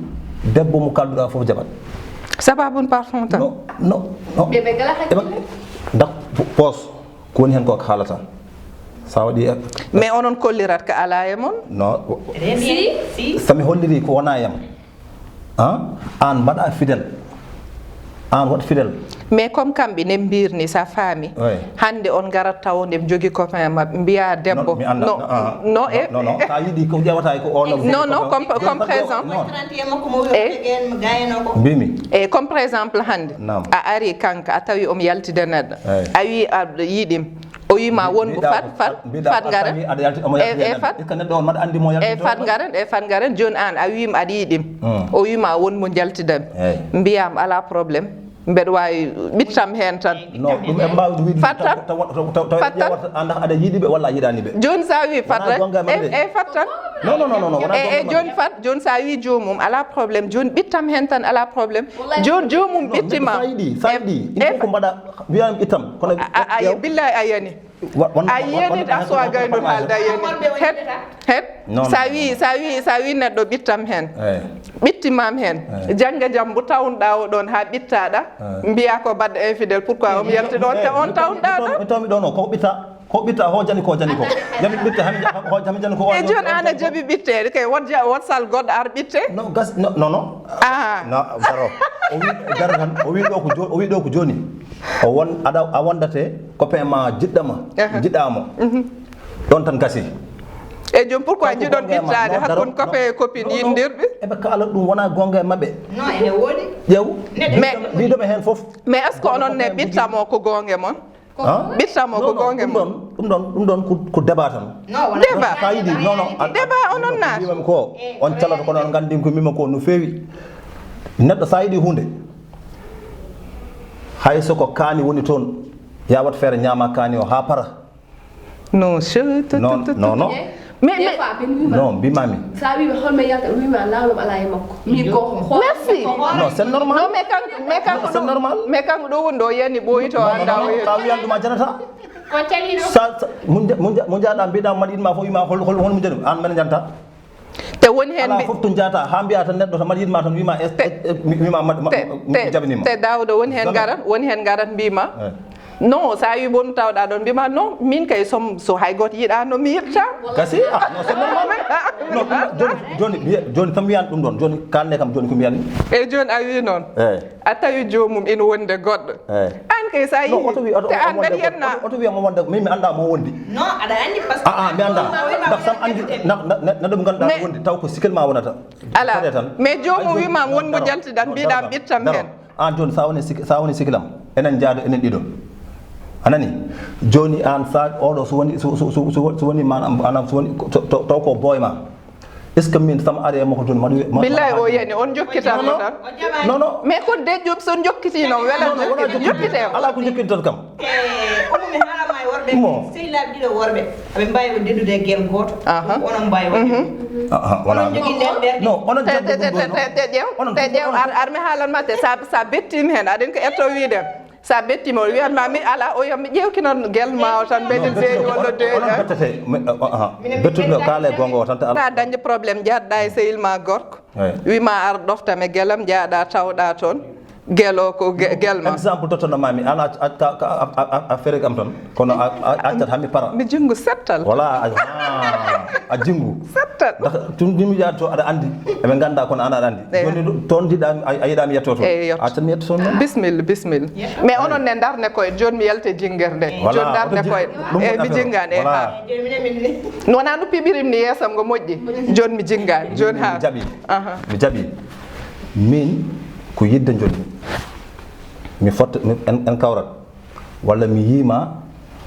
debbo mo kalduɗa fof jaɓat. Sababu on parfum tan. No no no. Ɓe ɓe ngala hakkille. Dak poos ko woni hen ko haalata. Sa waɗi e- Mais onon kollirat ka ala e mon? No. Si si. Sami holliri ko wona yam. An mbaɗa fidèle, an waɗ fidèle. Mais comme kamɓe ne mbirni sa faami. Hannde on ngarat taw nde jogi copain maɓɓe mbiya debbo. No no e non non sa yiɗi ko ƴewata ko on. Non non comme comme présent. E mbimi e comme présent hannde a ari kanka a tawi omo yaltida neɗɗo a wi a yiɗim. O wima wonko fat fat fat ngaren e fat e fat ngaren e fat ngaren joni an a wima aɗa yiɗim. O wima wonmo jaltidami mbiyam ala problème. Mbeɗa wawi ɓittam hen tan. Fat tan. Fat tan. Andah aɗa yiɗiɓe walla a yiɗaniɓe. Joni sa wi fat tan e fat tan. Non non non non e joni fat joni sa wi jomum ala problème joni ɓittam hen tan ala problème. Joni jomum ɓittima. Sa yiɗi sa yiɗi il faut ko mbaɗa. Mbiyan ɓittam kono a billahi a yani. A yiyani ɗa so a gaynor haalda yani het het sa wi sa wi sa wi neɗɗo ɓittam hen ɓittimam hen jangga jam mbo tawnɗa o ɗon ha ɓittaɗa mbiya ko baɗɗo infidèle pourquoi omo yalti ɗon te on tawnɗa ɗon. Tawmi ɗon o koko ɓitta ko ɓitta ho jani ko jani ko jani ɓitta hami jani ko e joni an a jaɓi ɓitteɗe kay wot ja wot sal goɗɗo ar ɓitte. No gas no no no aha no garo o wi garo tan o wi ɗo ko joni o wi ɗo ko joni. O won aɗa a wondate copain ma jiɗɗama jiɗamo. Ɗon tan gasi. E jom pourquoi jiɗon ɓittaade hakkun copain e copine yindirɓe? Eɓe kaala ɗum wona gonga e maɓɓe. Non ene woodi. Ƴeew. Mais mbiɗoɓe heen fof. Mais est ce que onon ne ɓittamo ko gonga mon? Ɓittamo ko gonga mon. Ɗum ɗon ɗum ɗon ko débat tan. Débat. Sa yiɗi non non. Débat onon naati. Ko on caloto kono on nganndi ko mima ko no feewi. Neɗɗo sa yiɗi hunde. Hay so ko kaani woni toon, ya wat feere ñaama kaani o haa para. Non, je te- Non, te- te- non, non. Mais, mais- Non, mbimami. Sa wima holme yalta wima lawlom ala e makko. Min ko Merci. Non, c'est normal. Non, mais kanko mais kanko C'est normal. Mais kanko ɗo woni ɗo yani ɓoyito anda o yani. Sa wiyan ɗum a janata. Ko calino. Sa sa- mun ja- mun ja- mun jaɗa mbiɗa maɗi ma fof wima hol hol hol mun jani an men janta. Te woni hen ala fof to jaata ha mbiya tan neɗɗo to mbaɗa yiɗma tan wima wima jaɓanima. Te dawda woni hen garan woni hen garan mbima non sa wi wonmo tawɗa ɗon mbima non min kay som so hay goto yiɗano mi yiɗta. Gasi ah non c'est normal. Non joni joni joni kam mbiyani ɗum ɗon joni kalne kam joni ko mbiyani. Eyyi joni a wi noon. A tawi jomum ina wondi e goɗɗo. An kay sa yihi te an mbeɗa yenna. Oto wiya mo wonde min mi annda mo wondi. Non aɗa anndi parce que ah mi annda. Ndax sam anndi neɗɗo mo ngannduɗaa wondi taw ko sikil ma wonata. Ala mais jomum wima won mo jaltiɗam mbiɗam ɓittam heen. An jooni sa woni sa woni sikilam enen njaado enen ɗiɗo. A nani? Jooni an sa oɗo so woni so woni manam so woni taw ko boy ma. Est-ce que min sama ari e makko jooni maɗu? Billahi o yani, on jokkitan mo tan. Non non. Mais kon dejjum so jokkiti non wela jokkite. Ala ko jokkiti tan kam. Omo mi haalama e worɓe. Sehilaaɓe ɗiɗo worɓe aɓe mbawi o deddude e gel gooto. Onon mbawi o. Wala. Non onon jaggi ɗum ɗo. Te ƴeew te ƴeew ar mi haalan ma te sa sa bettimi hen aɗen ko etto wiide. Sa bettimo o wiyat ma mi ala o yami ƴewkinan gel ma o tan mbeɗen seeɗi walla deeƴa. Bettete bettude kaale gonga o tan te ala. Dañde problème jaatɗa e sehil ma gorko. Wima ar ɗoftame gelam jaaɗa tawɗa toon. Gel o ko gel ma. Exemple tottono mami ala a fere kam tan kono a accat hami para. Mi jingu settal. Wala a jingu. Settal. Tun dimi jaaɗa to aɗa andi eɓe ganda kono ana aɗa andi. Joni toon jiɗa a yiɗami yetto toon. Accan mi yetto toon. Bismilla bismilla. Mais onon ne darne koye joni mi yalta e jingguere nde. Joni darne koye. Eyyi mi jingani eyyi ha. Wona no piɓirim ni yeesam ngo moƴƴi. Joni mi jingani joni ha. Mi jaaɓi. Mi jaaɓi. Min ko yidde joni mi fotta en kawrat walla mi yima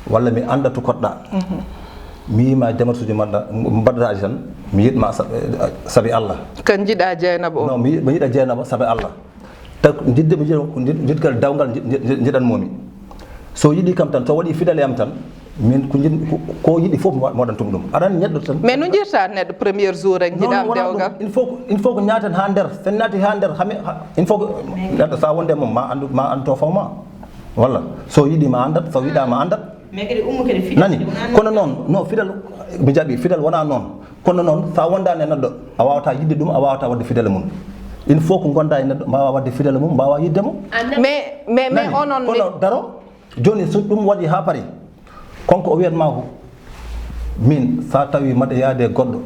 walla mi anda to koɗɗa. Mi yima démarche uji mbaɗɗa mbaɗɗata aji tan mi yiɗma saabi Allah. Kan jiɗa Dieynaba o. Non mi yiɗa Dieynaba saabi Allah. Taw jidde mi jiɗgal dawgal jiɗanmomi. So yiɗi kam tan so waɗi fidal e am tan min ko jiɗ ko yiɗi fof mi waɗantum ɗum aɗa andi neɗɗo tan. Mais no jirta neɗɗo premier jour en jiɗama dewgal. Il faut il faut ko ñaaten ha nder sen naati ha nder hami il faut ko neɗɗo sa wonde mum ma andu ma andu to fawma. Walla so yiɗi ma andat so yiɗa ma andat. Nani kono noon no fidal mi jaaɓi fidal wona noon. Kono noon so a wondaani e neɗɗo a waawataa yiɗde ɗum a waawataa waɗde fidele mum. Il faut ko ngondaa e neɗɗo mbaawa waɗde fidele mum mbaawa yiɗde mo. Mais mais mais onon. Kono daro jooni so ɗum waɗi haa pari konko o wiyat maa ko miin so a tawii mbaɗa yaade e goɗɗo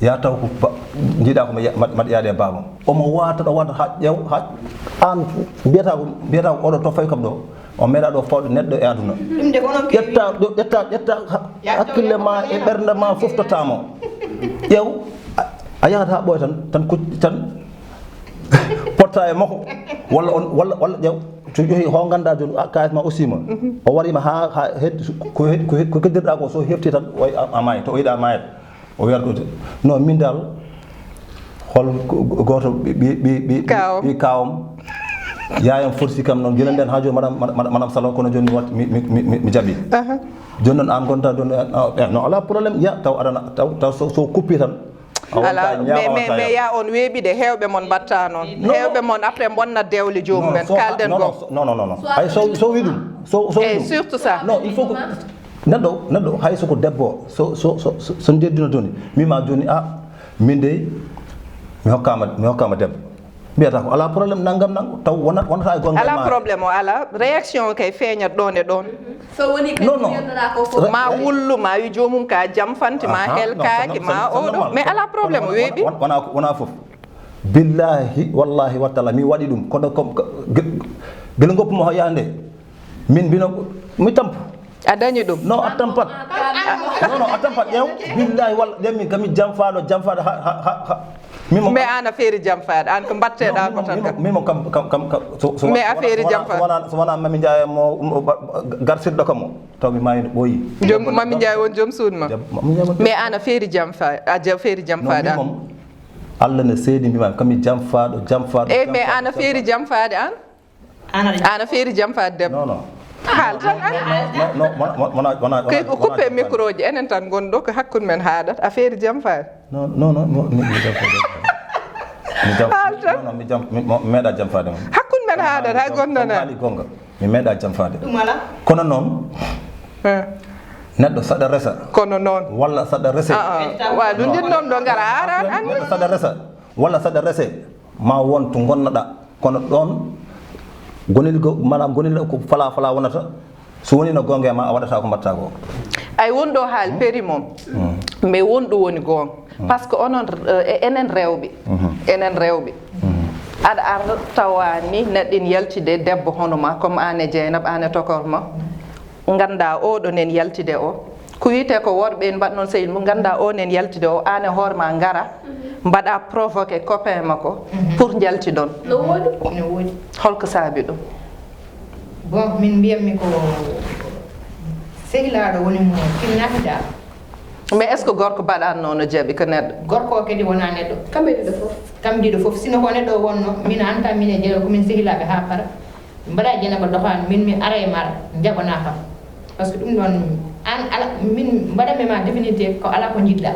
ya taw ko njiɗaa ko mbaɗa yaade e baaba omo waata ɗo waɗa haa ƴeew haa aan mbiyataa ko mbiyataa ko oɗo to fawi kam ɗo. On meeɗaa ɗo fawde neɗɗo e aduna. Ɗum de ko onon ƴetta ƴetta ƴetta hakkille ma e ɓernde ma fof tottaamo. Ƴeew a yahat ha ɓooya tan tan kucci tan potta e makko walla on walla walla ƴeew so ƴeewi ho ganda joni kayit ma aussi ma o warima ha ha heddi ko heddi ko keddirɗa ko so hefti tan way a maayi to o yiɗa maayat. O wiyata ɗum non min dal hol gooto ɓi kawam yayam forsi kam noon gila nden ha joni madame madame salon kono joni mi watti mi jaaɓi. Joni noon an gonta joni no ala problème ya taw aɗana taw taw so kuppi tan. Ala mais mais ya on weeɓi de hewɓe mon mbatta noon hewɓe mon après bonna dewle jomumen kalden goo. Non non non ay so so wi ɗum so so wi ɗum surtout ça non il faut que Neɗɗo neɗɗo hay soko debbo so so so so jeddino joni mima joni a min de mi hokkama mi hokkama debbo mbiyata ko ala problème nangam nangam taw wona wonata e gonga ala problème o ala réaction o kay feeñat ɗon e ɗon. So woni kay non non. Ma wullu ma wi jomum ka jamfanti ma helkaki ma oɗo mais ala problème o weeɓi. Wona wona fof. Billahi wallahi wattala mi waɗi ɗum kono comme gila goppu mo yande min mbino mi tampo. A dañi ɗum. Non a tampat. Non non a tampat ƴeew. Billahi walla ƴeew min kami jamfaɗo jamfaɗo ha ha ha. Mimo mais an a feeri jamfaɗo an ko mbatteɗa ko tan kam. Mimo kam kam kam kam so so mais a feeri jamfaɗo. Wona so wona mami jaya mo garsirɗo kam o taw mi mayi no ɓooyi. Joom mami jaya won joom suud ma. Mais an a feeri jamfaɗo a feeri jamfaɗo an. Allah ne seedi mbima kami jamfaɗo jamfaɗo. Eyyi mais an a feeri jamfaɗo an. An a feeri jamfaade debbo. Non non. Haal tan an. Wona wona wona. Kay ko kuppe micro ji enen tan ngon ɗo ko hakkunde men haaɗata a feeri jamfaade. Non non non mi mi jamfaade. Mi jam. Haal tan. Non non mi jam mi meeɗa jamfaade. Hakkunde men haaɗata hay gonnana. Gonga. Mi meeɗa jamfaade. Ɗum ala. Kono noon. Neɗɗo saɗa resa. Kono noon. Walla saɗa rese. Wa ɗum ɗin noon ɗo ngara aran an. Neɗɗo saɗa resa. Walla saɗa rese. Ma won to ngonnoɗa kono ɗon gonel go manam gonel ko fala fala wonata so woni no gonga ma a waɗata ko mbatta ko. Ay won ɗo haal peri mom mais won ɗo woni gonga parce que onon enen rewɓe enen rewɓe aɗa ar tawani neɗɗin yaltide debbo hono ma comme ane jeynab ane tokor ma Nganndaa oo ɗo nen yaltide oo, ko wiyetee ko worɓe en mbaɗ noon sehil mum, nganndaa oo nen yaltide oo, aan e hoore maa ngara mbaɗa provoqué copain makko pour njaltidon. No woodi? No woodi. Holko saabi ɗum? Bon, min mbiyatmi ko sehilaaɗo woni mo kidnappida. Mais est-ce que gorko baɗanno no jaɓi ko neɗɗo? Gorko o kadi wona neɗɗo. Kamɓe ɗiɗo fof. Kam ɗiɗo fof, sino ko neɗɗo o wonno, min en tant min e Dieynaba komin sehilaaɓe haa para. Mbaɗa Dieynaba doxaan, min mi ara e mara, jaɓana kam. Parce que ɗum ɗon, an ala, min mbaɗanmi ma définitif ko ala ko njiɗɗa.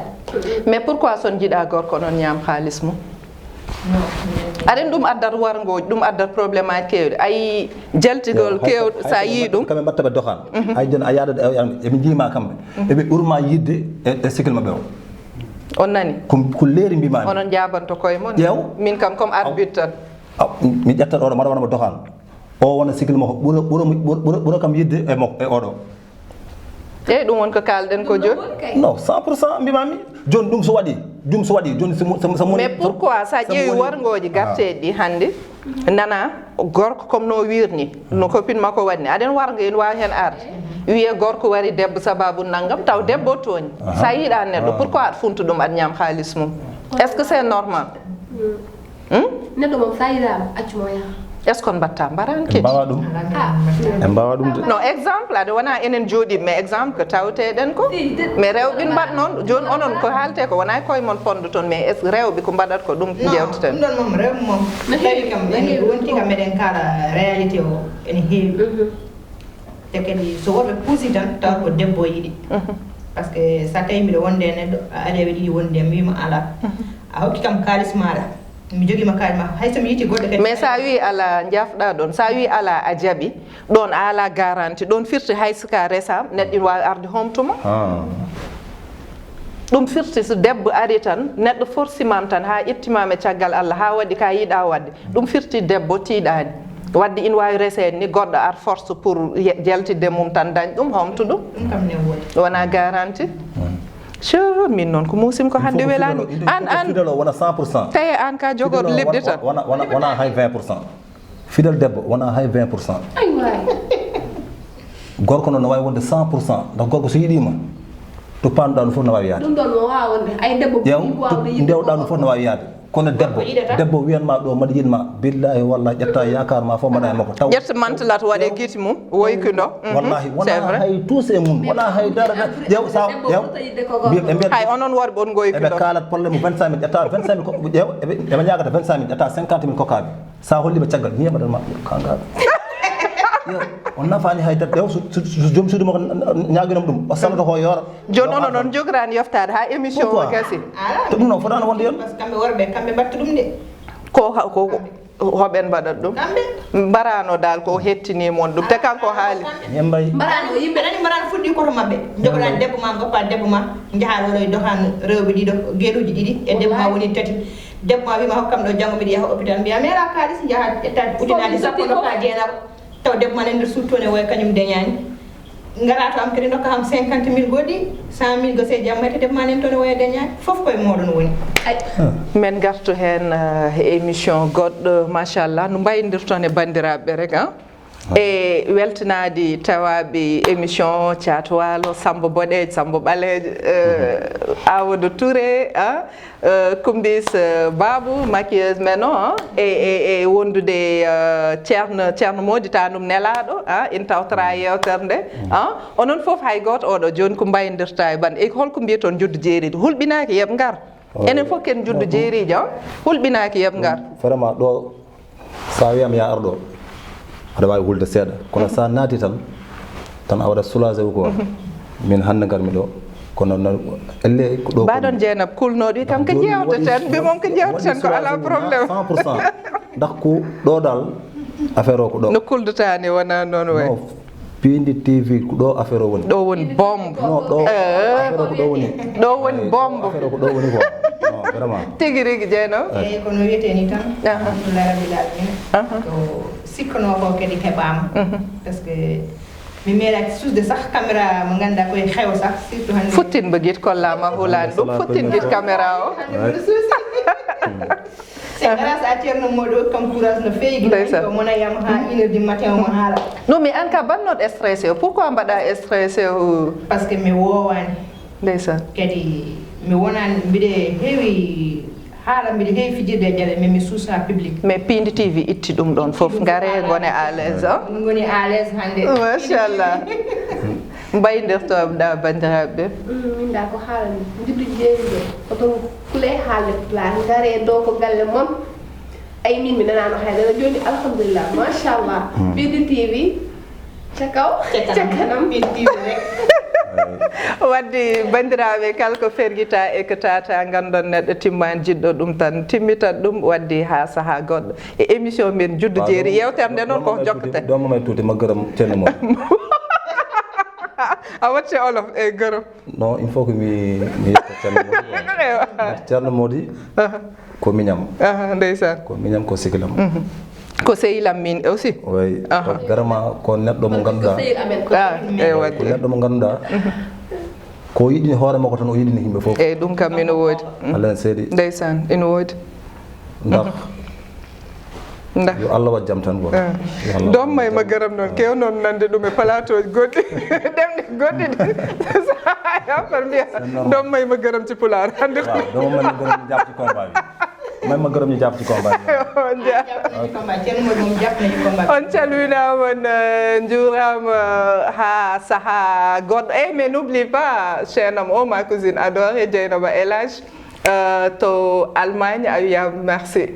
Mais pourquoi son jiɗa gorko onon ñaam xaalis mum? Aɗen ɗum addat warngooji, ɗum addat problème aji keewɗi. Ayi jaltigol keewɗo, so a yii ɗum. Kamɓe mbatta ɓe doxaan. Hay jon a yaada eɓe njiima kamɓe. Eɓe ɓurma yidde e sikil maɓɓe o. On nani? Ko leeri mbimami. Onon jaabanto koye mon. Ƴeew. Min kam comme arbitre tan. Mi ƴettat oɗo mbaɗa wona mo doxaan. O wona sikil mo ɓura ɓura kam yidde e mo e oɗo. Eyi ɗum woni ko kaalɗen ko joni. Non, cent pour cent mbimami. Joni ɗum so waɗi, ɗum so waɗi joni so moni. Mais pourquoi sa ƴeewi warngooji garteeɗi ɗi hannde, nana gorko comme no wirni no copine makko waɗni, aɗen warngo ene wawi hen arde wiye gorko wari debbo sababu nanngam taw debbo o tooñi. Sa yiɗa neɗɗo pourquoi aɗa funta ɗum aɗa ñaam haalis mum? Est ce que c'est normal? Neɗɗo moom sa yiɗaama accu mo yaha. Est ce que on mbatta mbarani kadi? Mbawa ɗum. E mbawa ɗum de. Non, exemple aɗa wona enen jooɗi mais exemple ko tawteɗen ko. Mais rewɓe mbaɗ noon joni onon ko haalte ko wona e koye mon ponɗo toon mais est ce que rewɓe ko mbaɗat ko ɗum jewteten? Ɗum ɗon moom rewɓe moom tawi kam ene wonti kam meɗen kaala réalité o ene heewi. Te kadi so worɓe puusi tan tawa ko debbo o yiɗi. Parce que sa tawi mbiɗa wonde e neɗɗo a ari aɓe ɗiɗi wonde mi wima ala. A hokki kam kalis maɗa. Mi jogima kaari ma hay somi yiti goɗɗo kadi. Mais sa wi ala jafɗa ɗon sa wi ala a jaɓi ɗon a ala garanti ɗon firti hay sika resama neɗɗo ina wawi arde homtuma. Ɗum firti so debbo ari tan neɗɗo forsimam tan ha ƴettimam e caggal Allah ha waɗi ka yiɗa wadde ɗum firti debbo tiɗani wadde ina wawi resede ni goɗɗo ar force pour jaltidde mum tan dañ ɗum homto ɗum. Wona garanti. Sure, min noon ko muusim ko hannde welaani. An an fidèle o wona cent pour cent. Tawi an ka jogoɗo lebbi tan. Wona wona hay vingt pour cent. Fidèle debbo wona hay vingt pour cent. Gorko noon no waawi wonde cent pour cent ndax gorko so yiɗiima to paanduɗaa ɗum fof no waawi yahde. Ɗum ɗoon mo waawa wonde hay debbo ɓuri waawde yiɗde. Ndewɗaa ɗum fof no waawi yahde. Kono debbo debbo wiyanma ɗo mbaɗa yiɗma billahi wallahi ƴetta yakar ma fof mbaɗa e makko taw. Ƴetta mantelat waɗe guiti mum woykuno. Wallahi wona hay tous e mum wona hay dara ƴew sa ƴew. Hay onon worɓe on goykuno. Eɓe kalat problème vingt cinq mille ƴetta vingt cinq mille ko ƴew eɓe ñagata vingt cinq mille ƴetta cinquante mille kokkaɓe sa holliɓe caggal ni mbaɗan ma kangaɓe. On nafani hay dara ƴew so joom suudu makko ñaginoma ɗum o salata ko yoora. Jooni onon on jogorani yoftaade ha émission o gasi. To ɗum noon fotaano wonde yon. Parce que kamɓe worɓe kamɓe mbatta ɗum de. Ko ko hoɓen mbaɗat ɗum. Mbarano dal ko hettini mon ɗum te kanko haali. Mbarano yimɓe nani mbarano fuɗɗi koto maɓɓe. Jogoɗa debbo ma goppa debbo ma jaha ɗoɗo e dokan rewɓe ɗiɗo geɗuji ɗiɗi e debbo ma woni tati. Debbo ma wima hokkam ɗo janngo mbiɗa yaha hôpital mbiya mi ala kalis jaha ƴetta ujunnaji sappo dokka jeenaɓo. Taw debbo ma nani nder suudu to ne woya kañum dañani. Ngara to am kadi dokka am cinquante mille goɗɗi cent mille gose jamma te debbo ma nani to ne woya dañani fof koye moɗon woni. Men gartu hen e émission goɗɗo machallah no mbaydirton e bandiraɓe rek a e weltanaade tawaaɓe émission Caat Waalo, Sammba Boɗeejo, Sammba Ɓaleejo, Amadou Touré, Kumbis Babou, maquilleuse men o, e e e wondude Ceerno Ceerno Moodi, taanum nelaaɗo, ina tawtoraa yeewtere nde. Onon fof hay gooto oɗo jooni ko mbayndirta e bannde, e holko mbiyaton njoddu jeeriijo, hulɓinaaki yoɓ ngar. Enen fof ken njoddu jeeriijo, hulɓinaaki yoɓ ngar. Vraiment ɗo Sa wiyama ya ar ɗo aɗa wawi hulde seeɗa kono sa naati tan tan a waɗat soulagé wu quoi. Min hande garmi ɗo kono elle ko ɗo. Mbaɗon Jeynab kulnoɗo wi kam ko jewteten mbi moom ko jewteten ko ala problème. Cent pour cent ndax ko ɗo dal affaire o ko ɗo. No kuldetani wona noon way. Piindi T V ko ɗo affaire o woni. Ɗo woni bombe. Non ɗo affaire o ko ɗo woni. Ɗo woni bombe. Affaire o ko ɗo woni quoi. Non vraiment. Tigi rigi Jeeno. Eyyi kono wiyete ni tan. Alhamdulillah rabbil alamin. Ko sikkano ko kadi heɓama. Parce que mi meeɗaki susde sah caméra mo ganduɗa koye xew sah surtout hande. Futtin mbagit kollama hulani ɗum futtin mbit caméra o. C'est grâce à Thierno Modo kam courage no feewi gila ko mona yam ha une heure du matin omo haala. Non mais an ka bannoɗo stressé o pourquoi mbaɗa stressé o? Parce que mi wowani. Ndeysan. Kadi mi wonani mbiɗe heewi haala mbiɗe heewi fijirde e jaɓe mais mi suusa public. Mais Pindi T V itti ɗum ɗon fof ngare gone à l'aise o. Ngoni à l'aise hande. Machallah. Mbaydirtoɗa banndiraaɓe ɓe? Min da ko haala juddu jeeri de, oton kulay haalde pulaar, ngare ɗo ko galle mon. Ay min mi nanaano haydara jooni, alhamdulillah, machallah. Ɓiɗi T V, ca kaw, ca kanam. Ɓiɗi T V rek. Wadde banndiraaɓe, kala ko fergita e ko tata, ngandon neɗɗo timmaani jiɗɗo ɗum tan timmitat ɗum, wadde haa sahaa goɗɗo. E émission men Juddu Jeeri, yewtere nde noon ko jokkete. Ɗon mo may tuuti ma gërëm Ceerno Mody. A wacce olof e gërëm. Non, il faut que mi mi yetta Ceerno Mody quoi. Ndax Ceerno Mody ko miñam. Aha, ndeysaan. Ko miñam, ko sikilam. Ko sehilam min aussi. Oui. Aha. Donc, vraiment ko neɗɗo mo ngannduɗaa. Sehil amen ko Ah, sehil men. E Ko wadde. Neɗɗo mo ngannduɗaa. Ko yiɗi hoore makko tan o yiɗini yimɓe fof. Eyi, ɗum kam ina woodi. Alla en seedi. Ndeysaan, ina woodi. Ndax Ndax yo Allah waɗ jam tan quoi. Yo Allah Ɗon may ma gërëm noon, kew noon nande ɗum e plateau goɗɗi. Ɗemɗe goɗɗi ɗi. Yaafar mbiya ɗon may ma gërëm ci pulaar. Hannde ko Waaw, dama may ma gërëm ñu jàpp ci combat bi. May ma gërëm ñu jàpp ci combat bi. On nja- Combat Ceerno Mody moom jàpp nañu combat. On calminaama, on, euh, njuuraama, euh, haa sahaa goɗɗo. Eh, mais n'oublie pas, chaîne am o, ma cousine adorée, Dieynaba El Hadj, euh, to Allemagne, a wiyaama merci.